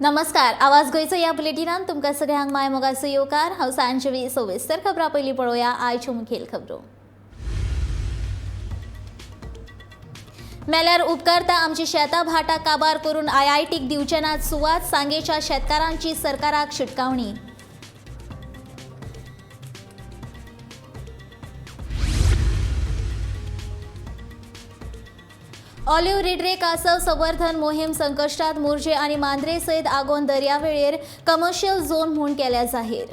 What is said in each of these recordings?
नमस्कार, आवाज गोंयचो ह्या बुलेटिनान तुमकां सगळ्यांक माय मोगाचो येवकार. हांव सांजवी सविस्तर खबरां. पयलीं पळोवया आयच्यो मुखेल खबरो. मेल्यार उपकारता आमची शेतां भाटां काबार करून आयआयटीक दिवचे नात सुवात, सांगेच्या शेतकारांची सरकाराक शिटकावणी. ऑलिव्ह रिड्रे कासव संवर्धन मोहीम संकश्टात, मोरजे आनी मांद्रे सयत आगोंद दर्यावेळेर कमर्शियल झोन म्हूण केल्या जाहीर.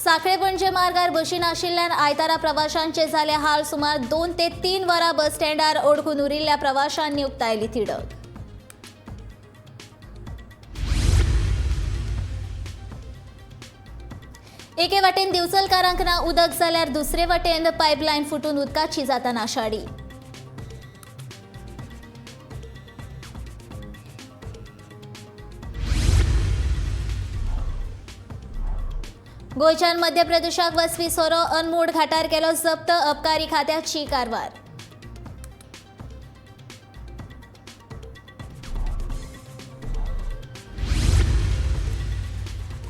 साखळे पणजे मार्गार बशी नाशिल्ल्यान आयतारा प्रवाशांचे जाले हाल. सुमार 2 ते 3 वरां बस स्टँडार अडकून उरिल्ल्या प्रवाशांनी उक्तायली तिडक. एके वाटेन दिवचलकारांक ना उदक जाल्यार दुसरे वाटेन पायपलायन फुटून उदकाची जाता नाशाडी. गोंयच्यान मध्य प्रदेशाक वचपी सोरो अनमोड घाटार केलो जप्त, अबकारी खात्याची कारवार.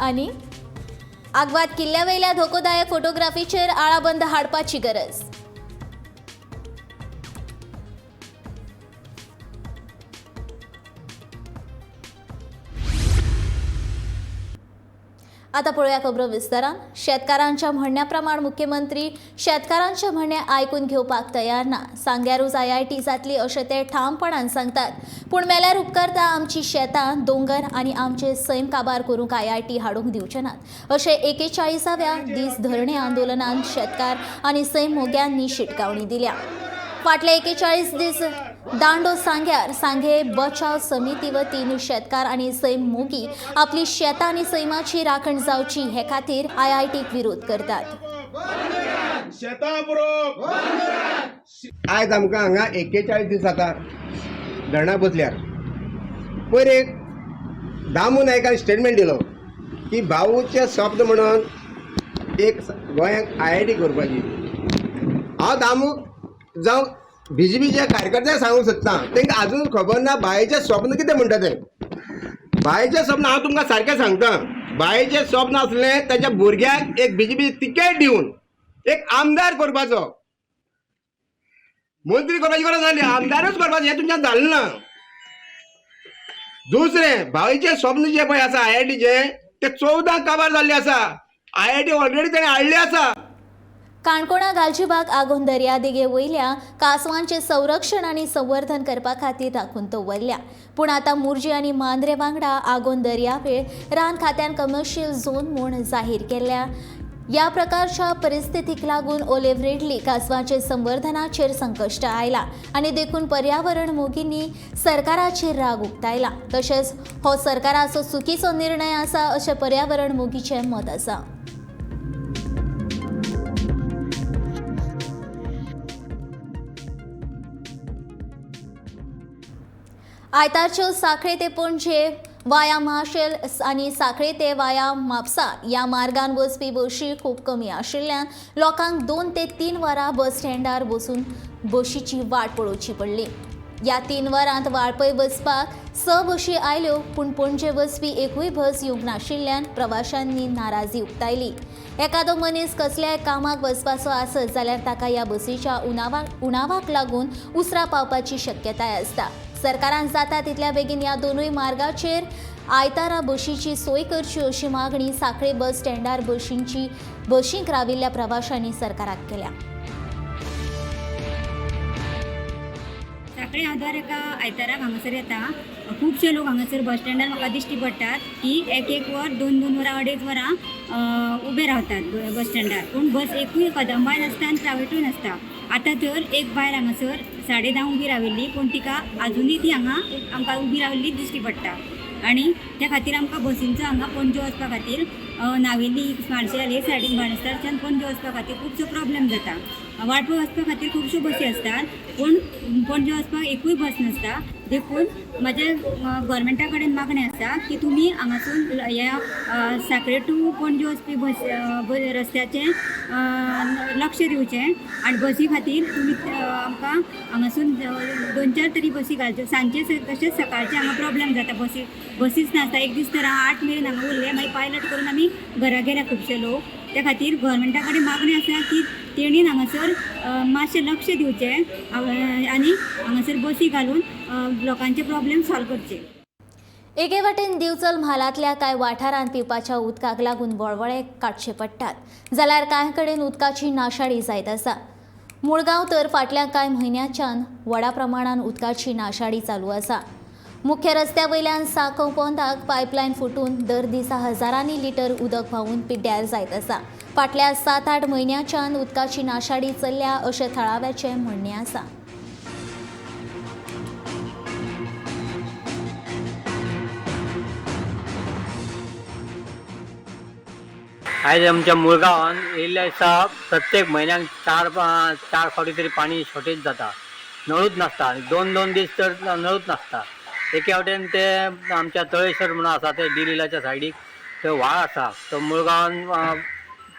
आनी आगवाद किल्ल्यावयल्या धोकोदायक फोटोग्राफीचेर आळाबंद हाडपाची गरज. आता पळोवया खबरो विस्तारान. शेतकारांच्या म्हणण्या प्रमाण मुख्यमंत्री शेतकारांचे म्हणणें आयकून घेवपाक तयार ना. सांग्यारूच आयआयटी जातली अशें ते ठामपणान सांगतात, पूण मेल्यार उपकारता आमची शेतां, दोंगर आनी आमचे सैम काबार करूंक आयआयटी हाडूंक दिवचे नात अशें 41व्या दीस धरणे आंदोलनान शेतकार आनी सैम मोग्यांनी शिटकावणी दिल्या. फाटले 41 दीस दांडो सांग्यार सांगे बचाव समिती वतीन शेतकार आनी सैम मोगी आपली शेतां आनी सैमाची राखण जावची हे खातीर आयआयटीक विरोध करतात. आयज आमकां हांगा 41 दीस जाता धरणां बसल्यार. पयर एक दामू नायकान स्टेटमेंट दिलो की भाऊचे शब्द म्हणून एक गोंयांक आयआयटी करपाची. हांव दामू जावं बीजेपीच्या कार्यकर्त्यांक सांगूंक सोदता, तांकां आजून खबर ना बायेचें स्वप्न कितें म्हणटा तें. बायेचें स्वप्न हांव तुमकां सारकें सांगता. बायेचें स्वप्न आसलें ताच्या भुरग्याक एक बीजेपी तिकेट दिवन एक आमदार करपाचो, मंत्री करपाची गरज नासली, आमदारूच करपाचें. हें तुमच्यान जालें ना. दुसरें, भाईचें स्वप्न जें पळय आसा आयआयटीचें, तें 14 काबार जाल्लें आसा. आयआयटी ऑलरेडी ताणें हाडली आसा. काणकोणा गालजीबाग आगोंद दर्यादेगे वयल्या कांसवांचें संरक्षण आनी संवर्धन करपा खातीर राखून दवरल्या, पूण आतां मोरजी आनी मांद्रे वांगडा आगोंद दर्यावेळ रान खात्यान कमर्शियल झोन म्हूण जाहीर केल्या. ह्या प्रकारच्या परिस्थितीक लागून ओलिव्ह रिडली कांसवांचे संवर्धनाचेर संकश्ट आयला आनी देखून पर्यावरण मोगींनी सरकाराचेर राग उक्तायला. तशेंच हो सरकाराचो चुकीचो निर्णय आसा अशें पर्यावरण मोगीचें मत आसा. आयतारच्यो साखळे ते पणजे वाया माशेल आनी साखळे ते वाया म्हापसा ह्या मार्गान वचपी बशी खूब कमी आशिल्ल्यान लोकांक 2 ते 3 वरां बस स्टँडार बसून बशीची वाट पळोवची पडली. ह्या 3 वरांत वाळपय वचपाक 6 बशी आयल्यो, पूण पणजे वचपी एकूय बस येवंक नाशिल्ल्यान प्रवाशांनी नाराजी उक्तायली. एखादो मनीस कसल्याय कामाक वचपाचो आसत जाल्यार ताका ह्या बसीच्या उणावाक लागून उसरां पावपाची शक्यताय आसता. सरकारान जाता तितल्या बेगीन ह्या दोनूय मार्गाचेर आयतारा बशीची सोय करची अशी मागणी साखळे बस स्टँडार बशींक राविल्ल्या प्रवाशांनी सरकाराक केल्या. साखळे हांव दर एका आयताराक हांगासर येता. खुबशे लोक हांगासर बस स्टँडार म्हाका दिश्टी पडटात की एक एक वर, 2-2 वरां, 2.5 वरां उबे रावतात बस स्टँडार, पूण बस एकूय कदंबाय नासता आनी प्रायवेटूय नासता. आतां तर एक बायल हांगासर 10:30 उबी राविल्ली, पूण तिका आजुनूय ती हांगा आमकां उबी राविल्ली दिश्टी पडटा. आनी त्या खातीर आमकां बसींचो हांगा पणजे वचपा खातीर नावेली, मार्शेल हे सायडीन बाणस्तारच्यान पणजे वचपा खातीर खुबसो प्रॉब्लेम जाता. वाळपय वचपा खातीर खुबश्यो बसी आसतात, पूण पणजे वचपाक एकूय बस नासता. देखून म्हजें गोवोरमेंटा कडेन मागणें आसा की तुमी हांगासून ह्या सांखळे टू पणजे वचपी बस रस्त्याचें लक्ष दिवचें आनी बसी खातीर तुमी आमकां हांगासून दोन चार तरी बसी घालच्यो. सांजचे तशेंच सकाळचें हांगा प्रोब्लेम जाता, बसीच नासता. एक दीस तर हांव 8 मेरेन हांगा उरलें, मागीर पायलट करून आमी घरा गेल्या खुबशे लोक. त्या खातीर गोवोरमेंटा कडेन मागणें आसा की तेणीन हांगासर मातशें लक्ष दिवचें आनी हांगासर बसी घालून लोकांचे प्रोब्लेम सॉल्व करचे. एके वटेन दिवचल म्हालांतल्या कांय वाठारांत पिवपाच्या उदकाक लागून वळवळे काडचे पडटात, जाल्यार कांय कडेन उदकाची नाशाडी जायत आसा. मुळगांव तर फाटल्या कांय म्हयन्याच्यान व्हडा प्रमाणान उदकाची नाशाडी चालू आसा. मुख्य रस्त्या वयल्यान सांकव पोंदाक पायपलायन फुटून दर दिसा हजारांनी लिटर उदक व्हांवून पिड्ड्यार जायत आसा. फाटल्या 7-8 म्हयन्याच्यान उदकाची नाशाडी चल्ल्या अशें थळाव्याचें म्हणणें आसा. आयज आमच्या मुळगांवान येयल्ले दिसा प्रत्येक म्हयन्याक चार फावटी तरी पाणी शॉर्टेज जाता. नळूच नासता आनी 2-2 दीस तर नळूच नासता. एके वटेन ते आमच्या तळेश्वर म्हणून आसा, ते डिलिलाच्या सायडीक ते व्हाळ आसा, तो मुळगांवान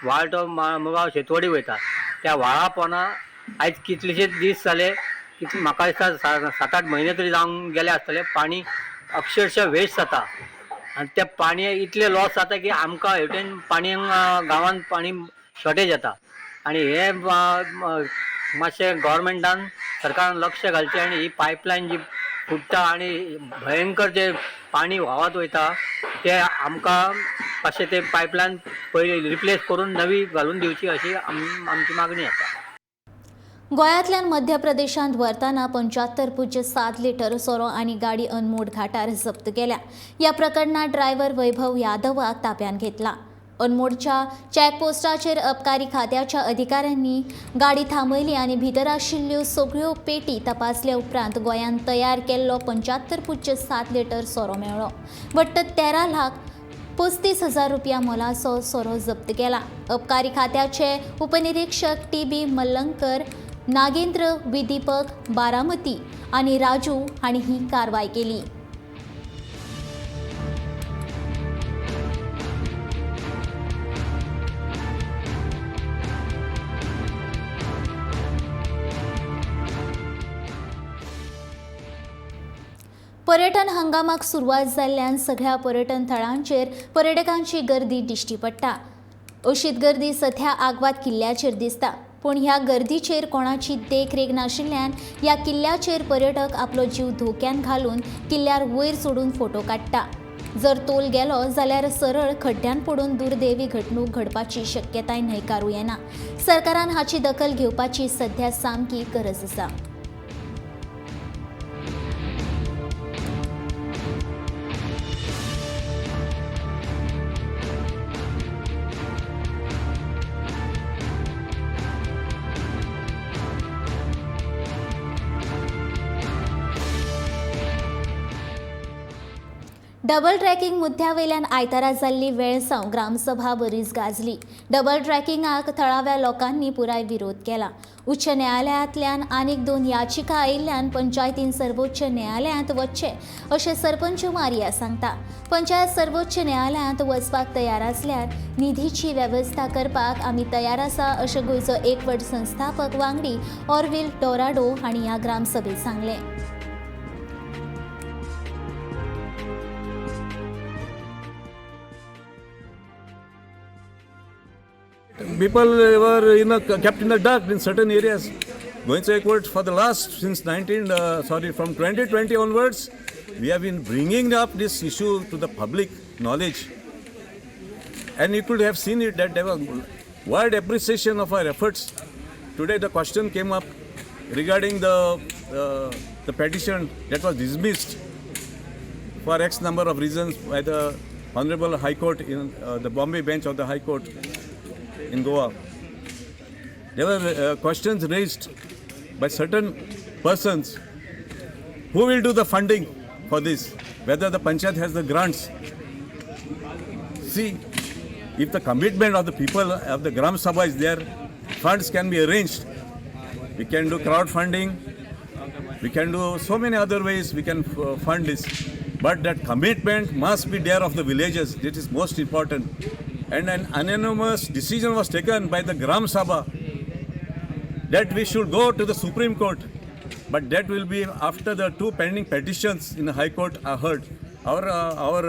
व्हाळ तो मुळगांव शेतवडी वयता. त्या व्हाळा पोंदा आयज कितलेशेच दीस जाले, कितले म्हाका दिसता 7-8 म्हयने तरी जावन गेले आसतले, पाणी अक्षरशः वेस्ट जाता. आनी ते पाणी इतलें लॉस जाता की आमकां हेवटेन पाणी गांवांत पाणी शॉर्टेज येता. आनी हे मातशें गोवोरमेंटान सरकारान लक्ष घालचें आनी ही पायपलायन जी फुट्टा आनी भयंकर जे पाणी व्हांवत वयता ते आमकां मातशें ते पायपलायन पयलीं रिप्लेस करून नवी घालून दिवची अशी आमची मागणी आसा. गोंयांतल्यान मध्य प्रदेशांत व्हरतना 75.7 लिटर सोरो आनी गाडी अनमोड घाटार जप्त केल्या. ह्या प्रकरणांत ड्रायव्हर वैभव यादवाक ताब्यांत घेतला. अनमोडच्या चॅकपोस्टाचेर अबकारी खात्याच्या अधिकाऱ्यांनी गाडी थांबयली आनी भितर आशिल्ल्यो सगळ्यो पेटी तपासल्या उपरांत गोंयांत तयार केल्लो 75.7 लिटर सोरो मेळ्ळो. वट्ट 13,35,000 रुपया मोलाचो सोरो जप्त केला. अबकारी खात्याचे उपनिरीक्षक टी.बी. मल्लंकर, नागेंद्र विदीपक बारामती आनी राजू हांणी ही कारवाय केली. पर्यटन हंगामाक सुरवात जाल्ल्यान सगळ्या पर्यटन थळांचेर पर्यटकांची गर्दी दिश्टी पडटा. अशीच गर्दी सध्या आगवाद किल्ल्याचेर दिसता, पूण ह्या गर्दीचेर कोणाची देखरेख नाशिल्ल्यान ह्या किल्ल्याचेर पर्यटक आपलो जीव धोक्यान घालून किल्ल्यार वयर चडून फोटो काडटा. जर तोल गेलो जाल्यार सरळ खड्ड्यान पडून दुर्दैवी घडणूक घडपाची शक्यताय न्हयकारूं येना. सरकारान हाची दखल घेवपाची सध्या सामकी गरज आसा. डबल ट्रॅकिंग मुद्द्यावेल्यान आयतारा जाल्ली वेळसांव ग्रामसभा बरीच गाजली. डबल ट्रॅकिंगाक थळाव्या लोकांनी पुराय विरोध केला. उच्च न्यायालयांतल्यान आनीक 2 याचिका आयिल्ल्यान पंचायतीन सर्वोच्च न्यायालयांत वचचें अशें सरपंच मारिया सांगता. पंचायत सर्वोच्च न्यायालयांत वचपाक तयार आसल्यार निधीची वेवस्था करपाक आमी तयार आसा अशें गोंयचो एकवट संस्थापक वांगडी ऑरविल डोराडो हांणी ह्या ग्रामसभेत सांगलें. People were kept in the dark in certain areas. Goencho Ekvott for the last since from 2020 onwards, we have been bringing up this issue to the public knowledge, and you could have seen it that there was wide appreciation of our efforts. Today the question came up regarding the petition that was dismissed for X number of reasons by the Honorable High Court in the Bombay bench of the High Court in Goa. There were questions raised by certain persons who will do the funding for this, whether the panchayat has the grants. See, if the commitment of the people of the Gram Sabha is there, funds can be arranged. We can do crowdfunding. We can do so many other ways we can fund this. But that commitment must be there of the villagers. That is most important. And an unanimous decision was taken by the Gram Sabha that we should go to the Supreme Court. But that will be after the two pending petitions in the High Court are heard. Our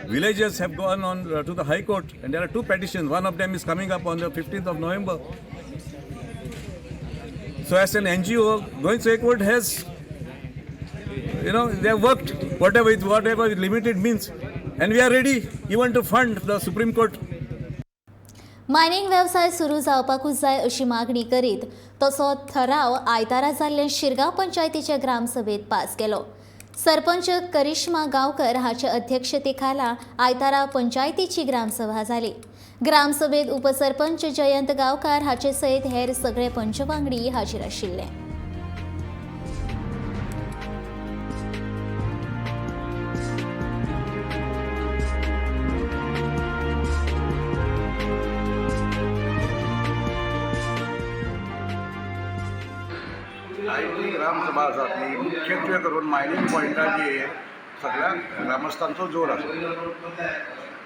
villagers have gone on to the High Court, and there are two petitions. One of them is coming up on the 15th of November. So as an NGO, Goencho Ekvott has, they have worked whatever limited means, and we are ready even to fund the Supreme Court. Mining वेवसाय सुरू जावपाकूच जाय अशी मागणी करीत तसो ठराव आयतारा जाल्ले शिरगांव पंचायतीचे ग्रामसभेत पास केलो. सरपंच करिश्मा गांवकर हाचे अध्यक्षतेखाला आयतारा पंचायतीची ग्रामसभा जाली. ग्रामसभेत उपसरपंच जयंत गांवकार हाचे सयत हेर सगळे पंच वांगडी हाजीर आशिल्ले. आयची ग्रामसभा आसा ती मुख्यत्वे करून मायनींग पॉयंटाचेर सगळ्या ग्रामस्थांचो जोर आसा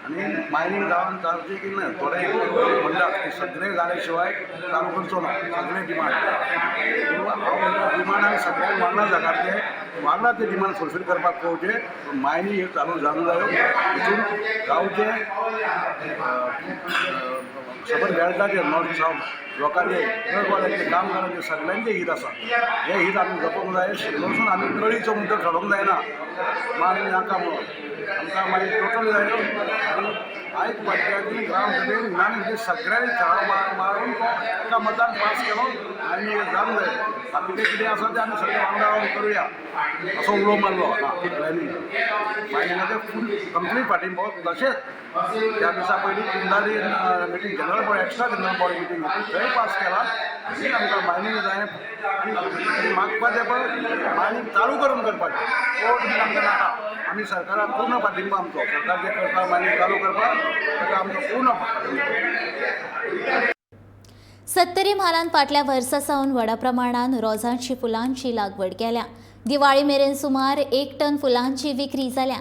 आनी मायनींग जावन जावचें की ना थोडे म्हणटात की सगळें जाले शिवाय चालू करचो ना, सगळे डिमांड. हांव म्हणटा डिमांड आमी सगळ्यांक वांगडा जागारचे, वांगडा ते डिमांड फुलफील करपाक पळोवचें. पूण मायनींग ह्यो चालू जावंक जायो, हितून गांवचे सबंद बेल्टाचे नॉर्थ सावथ लोकांचे, ट्रकवाल्यांचे, कामगारांचे सगळ्यांचे हीत आसा. हे हीत आमी जपूंक जाय. वचून आमी कळीचो मुद्दो ठरोवंक जायना मागणी नाका म्हणून आमकां मागीर टोटल जाय. आनी आयज पंचायतीन ग्रामसभेन युनानिमसली सगळ्यांनी ठराव मारून तो एका मतान पास केलो आनी जावंक जाय. बाकीचें कितें आसा तें आमी सगळे वांगडा रावन करुया असो उलो मारलो सगळ्यांनी. मायनिंगाचे फूल कंप्लीट पाठिंबो. तशेंच त्या दिसा पयलीं कुंदारी meeting, general body, extra general body meeting घेतली, थंय पास केला आनी आमकां मायनींग जाय आनी मागपाचें पण मायनींग चालू करून करपाचें, कोर्ट बीन आमकां नाका. आमी सरकाराक पूर्ण पाठिंबो आमचो, सरकार जें करता मायनींग चालू करपाक ताका आमचो पूर्ण पाठिंबो. सत्तरी म्हालांत फाटल्या वर्सा सावन व्हडा प्रमाणान रोजांची फुलांची लागवड केल्या. दिवाळी मेरेन सुमार 1 टन फुलांची विक्री जाल्या.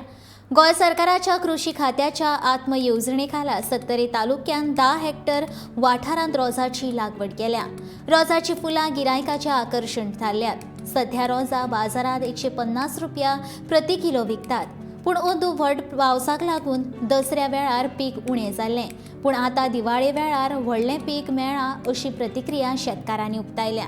गोंय सरकाराच्या कृषी खात्याच्या आत्म येवजणे खाला सत्तरी तालुक्यांत 10 हेक्टर वाठारांत रोजाची लागवड केल्या. रोजाची फुलां गिरायकाचें आकर्शण थारल्यात. सध्या रोजां बाजारांत 150 रुपया प्रति किलो विकतात. पूण अंदू व्हड पावसाक लागून दसऱ्या वेळार पीक उणें जाल्लें, पूण आतां दिवाळे वेळार व्हडलें पीक मेळ्ळां अशी प्रतिक्रिया शेतकारांनी उक्तायल्या.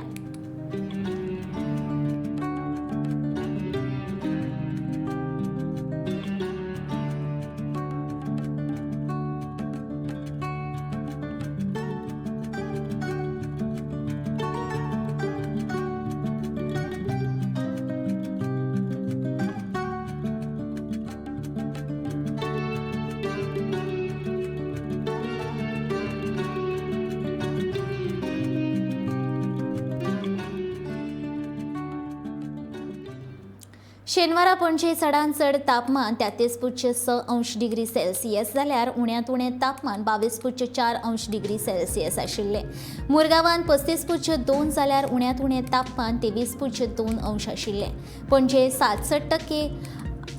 शेनवारा पणजे चडांत चड तापमान 33.6 अंश डिग्री सेल्सियस जाल्यार उण्यांत उणें तापमान 22.4 अंश डिग्री सेल्सियस आशिल्लें. मुरगांवांत 35.2 जाल्यार उण्यांत उणें तापमान 23.2 अंश आशिल्लें. पणजे 67%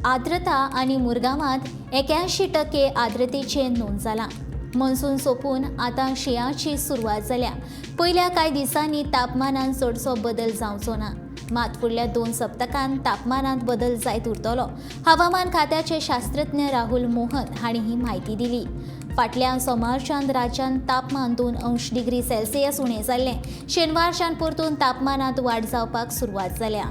आर्द्रता आनी मुरगांवांत 81% आर्द्रतेचें नोंद जालां. मॉन्सून सोंपून आतां शिंयाची सुरवात जाल्या. पयल्या कांय दिसांनी तापमानांत चडसो बदल जावचो ना, मात फुडल्या 2 सप्तकांत तापमानांत बदल जायत उरतलो. हवामान खात्याचे शास्त्रज्ञ राहुल मोहन हांणी ही म्हायती दिली. फाटल्या सोमारच्यान राज्यांत तापमान 2 अंश डिग्री सेल्सियस उणें जाल्लें. शेनवारच्यान परतून तापमानांत वाड जावपाक सुरवात जाल्या.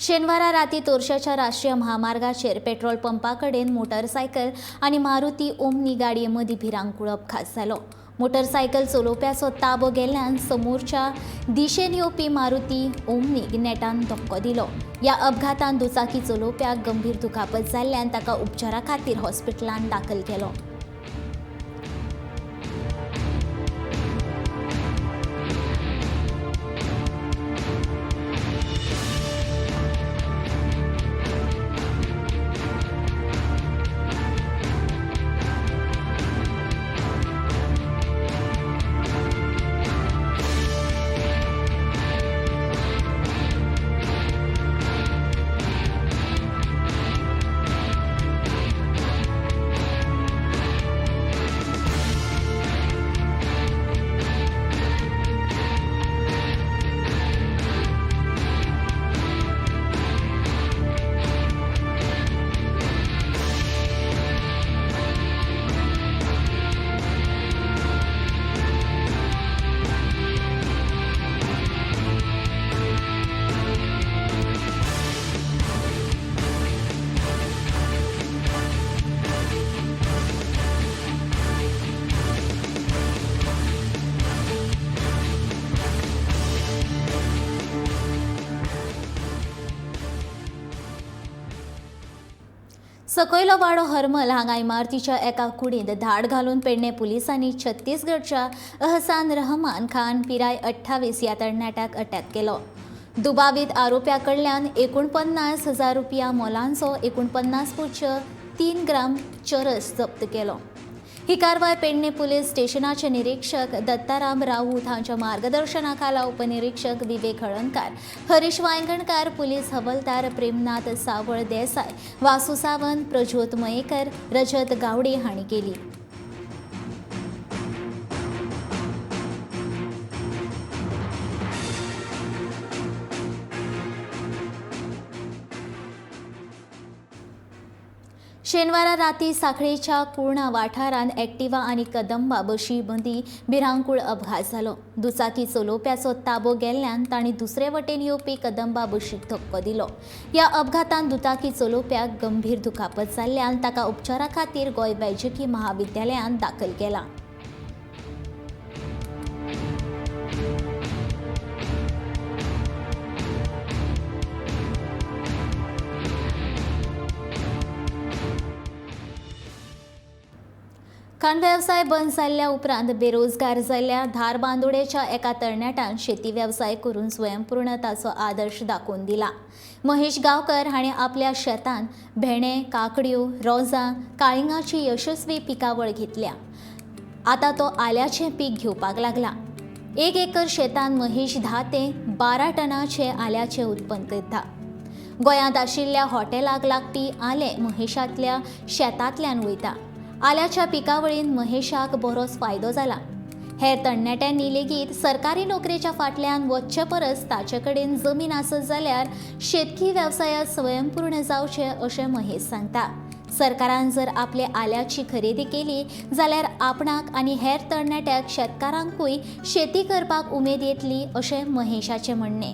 शेनवारा राती तोरशाच्या राष्ट्रीय महामार्गाचेर पेट्रोल पंपा कडेन मोटरसायकल आनी मारुती ओमनी गाडये मदीं भिरांकूळ अपघात जालो. मोटरसायकल चलोवप्याचो ताबो गेल्ल्यान समोरच्या दिशेन येवपी मारुती ओमनीक नेटान धक्को दिलो. ह्या अपघातान दुचाकी चलोवप्याक गंभीर दुखापत जाल्ल्यान ताका उपचारा खातीर हॉस्पिटलांत दाखल केलो. सकयलो वाडो हरमल हांगा इमारतीच्या एका कुडींत धाड घालून पेडणे पुलिसांनी छत्तीसगडच्या अहसान रहमान खान पिराय 28 ह्या तरणाट्याक अटक केलो. दुबावीत आरोप्या कडल्यान 49,000 रुपया मोलांचो 49.3 ग्राम चरस जप्त केलो. ही कारवाय पेडणे पुलीस स्टेशनाचे निरीक्षक दत्ताराम राऊत हांच्या मार्गदर्शनाखाला उपनिरीक्षक विवेक हळणकार, हरीश वायंगणकार, पुलीस हवालदार प्रेमनाथ सावळ देसाय, वासू सावंत, प्रज्योत मयेकर, रजत गावडे हांणी केली. शेनवारा राती साखळेच्या कुर्णा वाठारांत ऍक्टिवा आनी कदंबा बशी मदीं भिरांकूळ अपघात जालो. दुचाकी चलोवप्याचो ताबो गेल्ल्यान तांणी दुसरे वटेन येवपी कदंबा बशीक धक्को दिलो. ह्या अपघातान दुचाकी चलोवप्याक गंभीर दुखापत जाल्ल्यान ताका उपचारा खातीर गोंय वैजकी महाविद्यालयांत दाखल केला. खाण वेवसाय बंद जाल्ल्या उपरांत बेरोजगार जाल्ल्या धारबांदोडेच्या एका तरणाट्यान शेती वेवसाय करून स्वयंपूर्णताचो आदर्श दाखोवन दिला. महेश गांवकर हाणें आपल्या शेतान भेंडे, काकड्यो, रोजां, काळिंगाची यशस्वी पिकावळ घेतल्या. आतां तो आल्याचें पीक घेवपाक लागला. 1 एकर शेतान महेश 10 ते 12 टनाचें आल्याचें उत्पन्न करता. गोंयांत आशिल्ल्या हॉटेलाक लागपी आलें महेशांतल्या शेतांतल्यान वयता. आल्याच्या पिकावळीन महेशाक बरोच फायदो जाला. हेर तरणाट्यांनी लेगीत सरकारी नोकरेच्या फाटल्यान वचचे परस ताचे कडेन जमीन आसत जाल्यार शेतकी वेवसायांत स्वयंपूर्ण जावचें अशें महेश सांगता. सरकारान जर आपले आल्याची खरेदी केली जाल्यार आपणाक आनी हेर तरणाट्याक शेतकारांकूय शेती करपाक उमेद येतली अशें महेशाचें म्हणणें.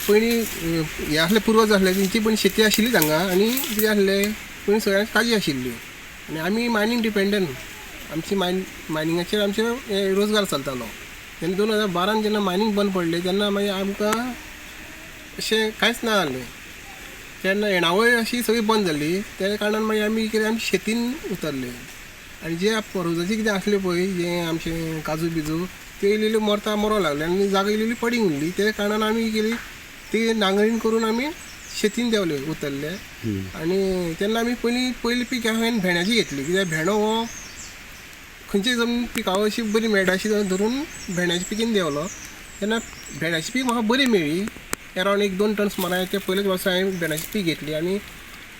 पयलीं हे आसले पुर्वज आसले तेंची पण शेती आशिल्लीच हांगा आनी कितें आसलें पयलीं सगळ्यांक काजी आशिल्ली आनी आमी मायनींग डिपेंडंट, आमची मायनिंगाचेर आमचे हे रोजगार चलतालो. तेन्ना 2012 जेन्ना मायनींग बंद पडलें तेन्ना मागीर आमकां अशें कांयच ना जालें. तेन्ना येणावळ अशी सगळी बंद जाली, त्या कारणान मागीर आमी कितें आमी शेतीन उतरले आनी जे रोजाचें कितें आसलें पळय जें आमचें काजू बिजू त्यो इल्ली इल्ल्यो मरता मरोंक लागले आनी जागा इल्ली इल्ली पडींग उरली. त्या कारणान आमी केली ती नांगरीण करून आमी शेतीन देंवले उतरले. आनी तेन्ना आमी पयलीं पयलीं पीक हांवें भेंड्याची घेतली, कित्याक भेंडो हो खंयच्याय जमनी पिकावळ अशी बरी मेळटा अशी धरून भेंड्याच्या पिकेन देंवलो. तेन्ना भेंड्याची पीक म्हाका बरी मेळ्ळी, अरावंड 1-2 टन सुमार हांवें ते पयलेच वर्सा हांवें भेंड्याचें पीक घेतली. आनी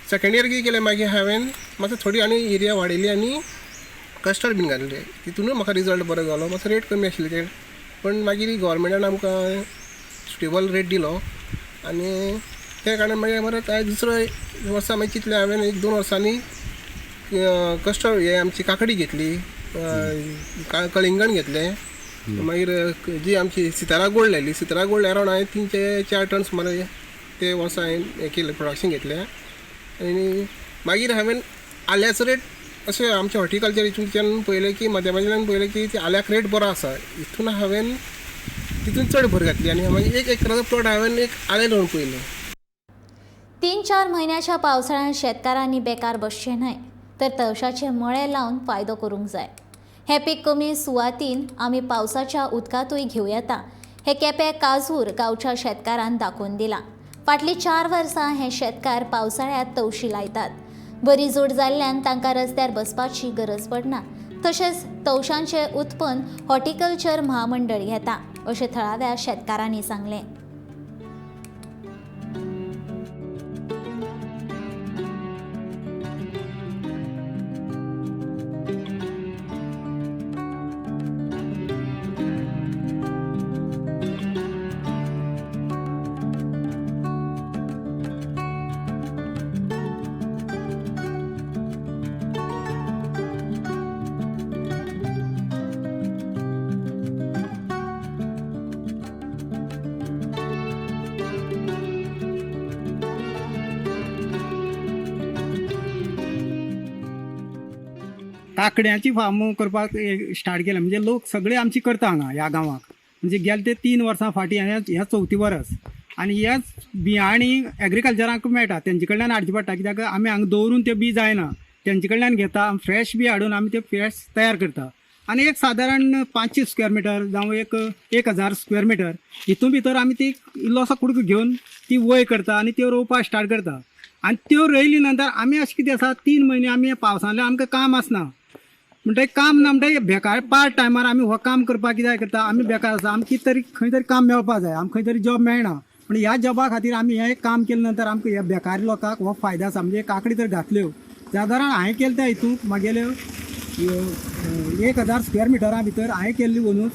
सेकेंड इयर कितें केलें मागीर हांवें मातसो थोडी आनी एरिया वाडयली आनी कस्टर्ड बीन घातले, तितूनय म्हाका रिजल्ट बरो जालो. मातसो रेट कमी आशिल्ली ते, पण मागीर गोवोरमेंटान आमकां सुटेबल रेट दिलो आनी त्या कारणान मागीर परत हांवें दुसरो वर्सा मागीर चिंतलें हांवें 1-2 वर्सांनी कस्टर्ड हे आमची काकडी घेतली, कलिंगण घेतलें, मागीर जी आमची सितारा गोल्ड लायली. सितारा गोल्ड अरावंड हांवें 3 ते 4 टन सुमार ते वर्सा हांवें हें केलें, प्रोडक्शन घेतलें. आनी मागीर हांवें आल्याचो रेट अशें आमच्या हॉर्टिकल्चर हितूंतल्यान पळयलें की माध्यमांतल्यान पळयलें की ते आल्याक रेट बरो आसा, हितून हांवें तितून चड भर घातली आनी मागीर 1 एकराचो प्लॉट हांवें एक आलें रोवन पळयलें. 3-4 म्हयन्याच्या पावसाळ्यांत शेतकारांनी बेकार बसचें न्हय तर तवशाचे मळे लावन फायदो करूंक जाय. हें पीक कमी सुवातीन आमी पावसाच्या उदकांतूय घेवं येता हें केपें काजूर गांवच्या शेतकारान दाखोवन दिलां. फाटलीं 4 वर्सां हे शेतकार पावसाळ्यांत तवशी लायतात. बरी जोड जाल्ल्यान तांकां रस्त्यार बसपाची गरज पडना. तशेंच तवशांचें उत्पन्न हॉर्टिकल्चर म्हामंडळ घेता अशें थळाव्या शेतकारांनी सांगलें. काकड्यांची फार्म करपाक स्टार्ट केलें. म्हणजे लोक सगळे आमची करता हांगा ह्या गांवाक. म्हणजे गेले ते 3 वर्सां फाटीं हें चवथी वरस आनी हेच बियाणी एग्रीकल्चराक मेळटा, तेंचे कडल्यान हाडचें पडटा, कित्याक आमी हांगा दवरून तें बी जायना, तेंचे कडल्यान घेता, फ्रेश बी हाडून आमी तें फ्रेश तयार करता. आनी एक सादारण 500 स्क्वेअर मिटर जावं एक 1000 स्क्वेअर मिटर हितून भितर आमी ती इल्लोसो कुडको घेवन ती वय करता आनी त्यो रोवपाक स्टार्ट करता. आनी त्यो रोयली नंतर आमी अशें कितें आसा, 3 म्हयने आमी पावसांतल्यान आमकां काम आसना, म्हणटगीर काम ना म्हणटगीर बेकार पार्ट टायमार आमी हो काम करपाक कित्याक करता, आमी बेकार आसा, आमकां कितें तरी खंय तरी काम मेळपाक जाय, आमकां खंय तरी जॉब मेळना. पूण ह्या जॉबा खातीर आमी हें काम केले नंतर आमकां ह्या बेकारी लोकांक हो फायदो आसा. म्हणजे काकडी तर घातल्यो सादारण हांवें केलें त्या हितूंत म्हागेल्यो 1000 स्क्वेअर मिटरा भितर हांवें केल्ली वनूच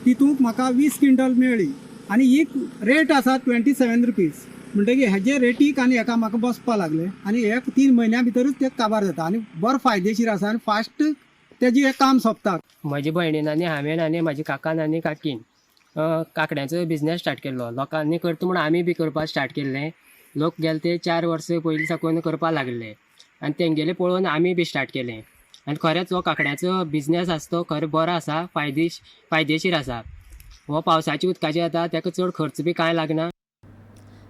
तितूंत म्हाका 20 क्विंटल मेळ्ळी आनी ही रेट आसा 27 रुपीज. म्हणटगीर हेजे रेटीक आनी हेका म्हाका बसपाक लागलें आनी हे 3 म्हयन्या भितरूच ते काबार जाता आनी बरो फायदेशीर आसा आनी फास्ट तेजें हें काम सोंपता. म्हज्या भयणीन आनी हांवें आनी म्हाज्या काकान आनी काकीन काकड्यांचो बिजनेस स्टार्ट केल्लो. लोकांनी करता म्हूण आमी बी करपाक स्टार्ट केल्लें. लोक गेले ते 4 वर्सां पयलीं साकून करपाक लागले आनी तेंगेलें पळोवन आमी बी स्टार्ट केलें. आनी खरेंच हो काकड्यांचो बिजनेस आसा तो खरें बरो आसा, फायदेशीर आसा. हो पावसाच्या उदकाचेर जाता, ताका चड खर्च बी कांय लागना.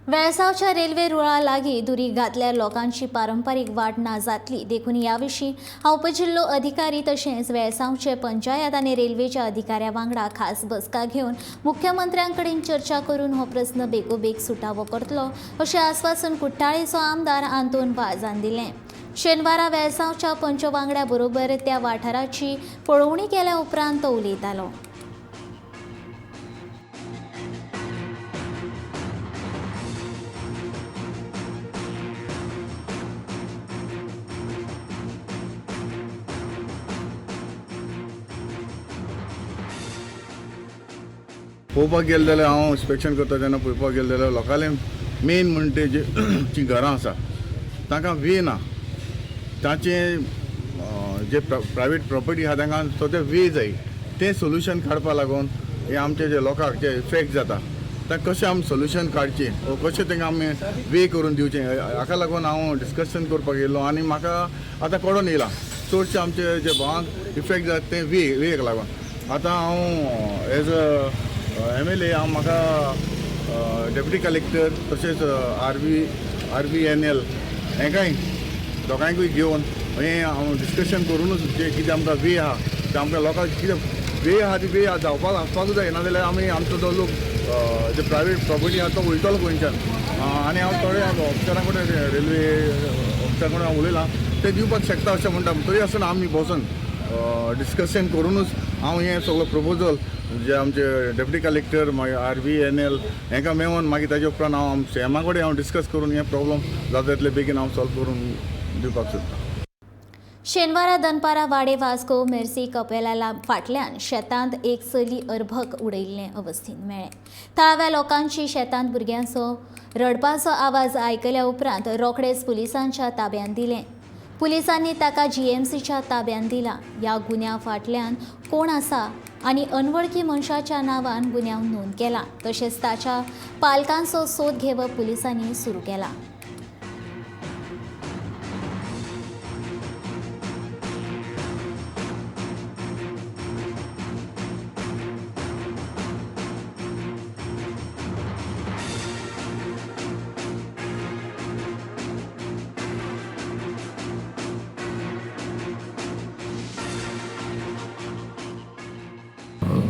वेळसावच्या रेल्वे रुळा लागीं दुरी घातल्यार लोकांची पारंपारीक वाट ना जातली, देखून ह्या विशीं हांव उपजिल्लो अधिकारी तशेंच वेळसावचे पंचायत आनी रेल्वेच्या अधिकाऱ्या वांगडा खास बसका घेवन मुख्यमंत्र्यांकडेन चर्चा करून हो प्रस्न बेगोबेग सुटावो करतलो अशें आस्वासन कुठ्ठाळेचो आमदार आंतोन वाजान दिलें. शेनवारा वेळसावच्या पंच वांगड्या बरोबर त्या वाठाराची पळोवणी केल्या उपरांत तो उलयतालो. पळोवपाक गेलें जाल्यार हांव इन्स्पेक्शन करता तेन्ना पळोवपाक गेलें जाल्यार लोकांले मेन म्हणटा जी घरां आसा तांकां वे ना, तांचे जे प्रायवेट प्रॉपर्टी आसा तांकां सद्या वे जाय, तें सोल्युशन काडपा लागून हे आमचे जे लोकांक जे इफेक्ट जाता तांकां कशें आमी सोल्युशन काडचें वो कशें तांकां आमी वे करून दिवचें हाका लागून हांव डिस्कशन करपाक येयलो आनी म्हाका आतां कळोन येयलां चडशे आमचे जे भावांक इफेक्ट जाता तें वेक लागून. आतां हांव एज अ MLA हांव म्हाका डेप्युटी कलेक्टर तशेंच RVNL हेंकांय दोगांयकूय घेवन हें हांव डिस्कशन करुनूच जें कितें आमकां वे आहा तें आमकां लोकांक कितें वे आहा ती वे जावपाक आसपाकूच जाय, नाजाल्यार आमी आमचो जो लोक जे प्रायवेट प्रॉपर्टी आहा तो वयतलो गोंयच्यान. आनी हांव थोडे ऑफिसरां कडेन रेल्वे ऑफिसरा कडेन हांव उलयलां, ते दिवपाक शकता अशें म्हणटा, तरी आसतना आमी बसून डिस्कशन करुनूच हांव हें सगळो प्रपोजल जे आमचे डेप्युटी कलेक्टर मागीर RVNL हेंकां मेळोन मागीर ताजे उपरांत हांव सीएमा कडेन हांव डिस्कस करून हें प्रॉब्लम जाता तितले बेगीन हांव सॉल्व करून दिवपाक सोदतां. शेनवारा दनपारा वाडे वास्को मेर्सी कपेला फाटल्यान शेतांत एक चली अर्भक उडयिल्ले अवस्थेंत मेळ्ळें. थळाव्या लोकांची शेतांत भुरग्यांचो रडपाचो आवाज आयकल्या उपरांत रोखडेच पुलिसांच्या ताब्यांत दिलें. पुलिसांनी ताका GMCच्या ताब्यांत दिला. ह्या गुन्यांव फाटल्यान कोण आसा आनी अनवळखी मनशाच्या नांवान गुन्यांव नोंद केला, तशेंच ताच्या पालकांचो सोद घेवप पुलिसांनी सुरू केला.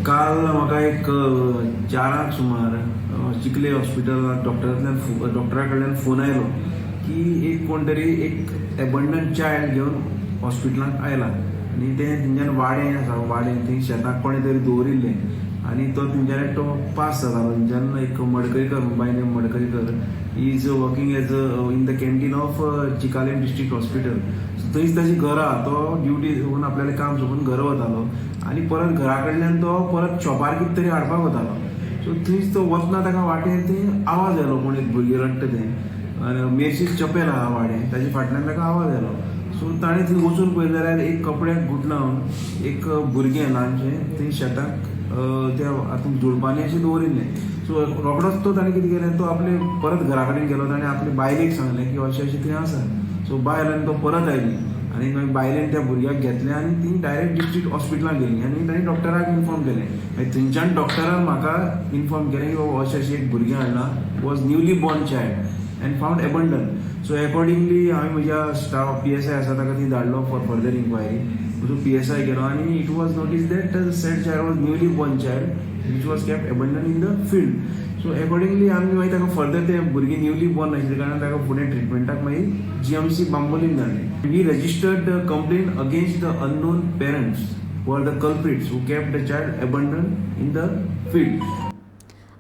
काल म्हाका एक 4 सुमार चिखले हॉस्पिटलांत डॉक्टरा कडल्यान फोन आयलो की एक कोण तरी एक एबंडन चायल्ड घेवन हॉस्पिटलांत आयला आनी तें तेंच्यान वाडें आसा, वाडें थंय शेताक कोणें तरी दवरिल्लें आनी तो तेंच्यान तो पास जातालो. तेंच्यान एक Madkaikar, by name Madkaikar, is working as in the canteen of Chicalim district hospital. थंयच ताची घरा, तो ड्युटी येवन आपल्यालें काम सोंपून घरा वतालो आनी परत घरा कडल्यान तो परत शॉपार कितें तरी हाडपाक वतालो. सो थंयच तो वतना ताका वाटेर थंय आवाज आयलो, कोण एक भुरगें रडटा तें, आनी मेर्शीक चपेल आहा वाडें, ताजे फाटल्यान ताका आवाज आयलो. सो ताणें थंय वचून पळयलें जाल्यार एक कपड्याक गुटलावन एक भुरगें ल्हानशें थंय शेताक त्या हातूंत झुडपांनी अशें दवरिल्लें. सो रोखडोच तो ताणें कितें केलें, तो आपले परत घरा कडेन गेलो, ताणें आपले बायलेक सांगलें की अशें अशें थंय आसा. सो बायल आनी तो परत आयली आनी मागीर बायलेन त्या भुरग्याक घेतलें आनी ती डायरेक्ट डिस्ट्रिक्ट हॉस्पिटलान गेली आनी तांणी डॉक्टराक इन्फॉर्म केलें. मागीर थंयच्यान डॉक्टरान म्हाका इन्फॉर्म केलें की बाबा अशें अशें एक भुरगें हाडलां, was newly born child and found abandon. So accordingly हांवें म्हज्या स्टाफ पीएसआय आसा ताका थंय धाडलो for further inquiry. So PSI गेलो आनी it was notice that the said child was newly born child which was kept abandon in the field. So accordingly आमी मागीर ताका फर्दर ते भुरगीं न्यूली बॉर्न आशिल्ले कारणान ताका फुडें ट्रिटमेंटाक मागीर जीएमसी बांबोलीन धाडलें. We registered complain against the unknown parents who are the culprits who kept the child abandon in the field.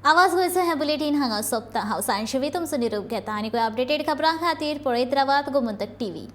आवाज गोंयचो हें बुलेटीन हांगा सोंपता. हांव सांजवी तुमचो निरोप घेता आनी अपडेटेड खबरां खातीर पळयत रावात गोमंतक टीव्ही.